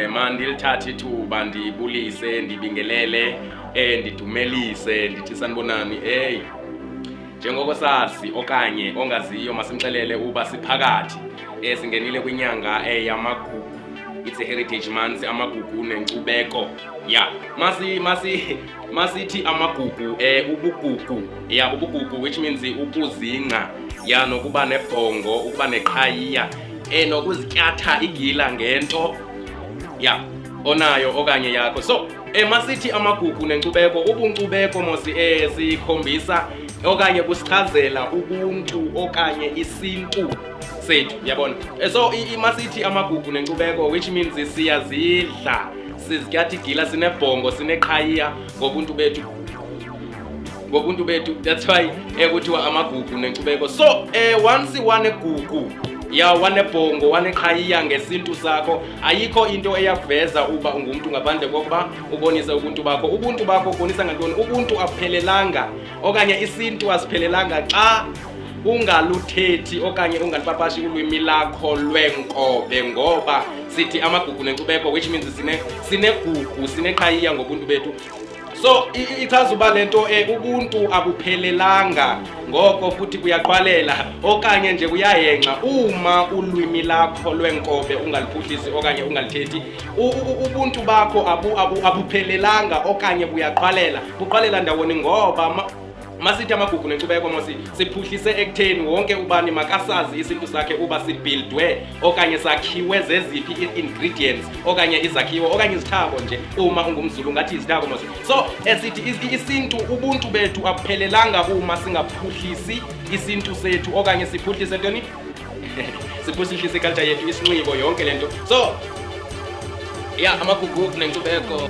Mandilithathe ithuba ndibulise, ndibingelele, ndidumelise, ndithi sanibonani. Hey, njengoko sazi okanye ongaziyo, masimxelele uba siphakathi, singenile kwinyanga yamagugu. It's a heritage month, amagugu nenkcubeko. Ya, masithi amagugu, ubugugu, ya, ubugugu, which means ukuzingca, ya, nokuba nebhongo, ukuba neqhayiya, nokuzityatha igila ngento ya onayo okanye yakho. So masithi amagugu nenkcubeko, ubunkcubeko mosi sikhombisa okanye kusichazela ubuntu okanye isintu sethu, yabona. So masithi amagugu nenkcubeko, which means siyazidla, sizityatha igila, sinebhongo, sineqhayiya ngobuntu bethu, ngobuntu bethu. That's why ekuthiwa amagugu nenkcubeko. So once wanegugu, ya, wanebhongo, waneqhayiya ngesintu sakho, ayikho into eyakuveza uba ungumntu ngaphandle kokuba ubonise ubuntu bakho. Ubuntu bakho ubonisa ngantoni? Ubuntu abuphelelanga okanye isintu asiphelelanga xa ungaluthethi okanye ungalupapashi ulwimi lakho lwenkobe, ngoba sithi amagugu nenkcubeko, which means sinegugu, sineqhayiya ngobuntu bethu. So ichaza uba le nto ubuntu abuphelelanga, ngoko futhi kuyaqhwalela okanye nje kuyahenxa uma ulwimi lakho lwenkobe ungaliphuhlisi okanye ungalithethi. Ubuntu bakho abuphelelanga okanye buyaqhwalela. Buqhwalela ndawoni? Ngoba masithi amagugu nenkcubeko mosi siphuhlise ekutheni wonke ubani makasazi isintu sakhe, uba sibuildwe okanye sakhiwe zeziphi ii-ingredients okanye izakhiwo okanye izithako nje. Uma ungumZulu ngathi izithako mosi. So esithi isintu, ubuntu bethu abuphelelanga uma singaphuhlisi isintu sethu okanye siphuhlise ntoni? Siphuhlise iculture yethu, isinxibo, yonke le nto. So ya, amagugu nenkcubeko.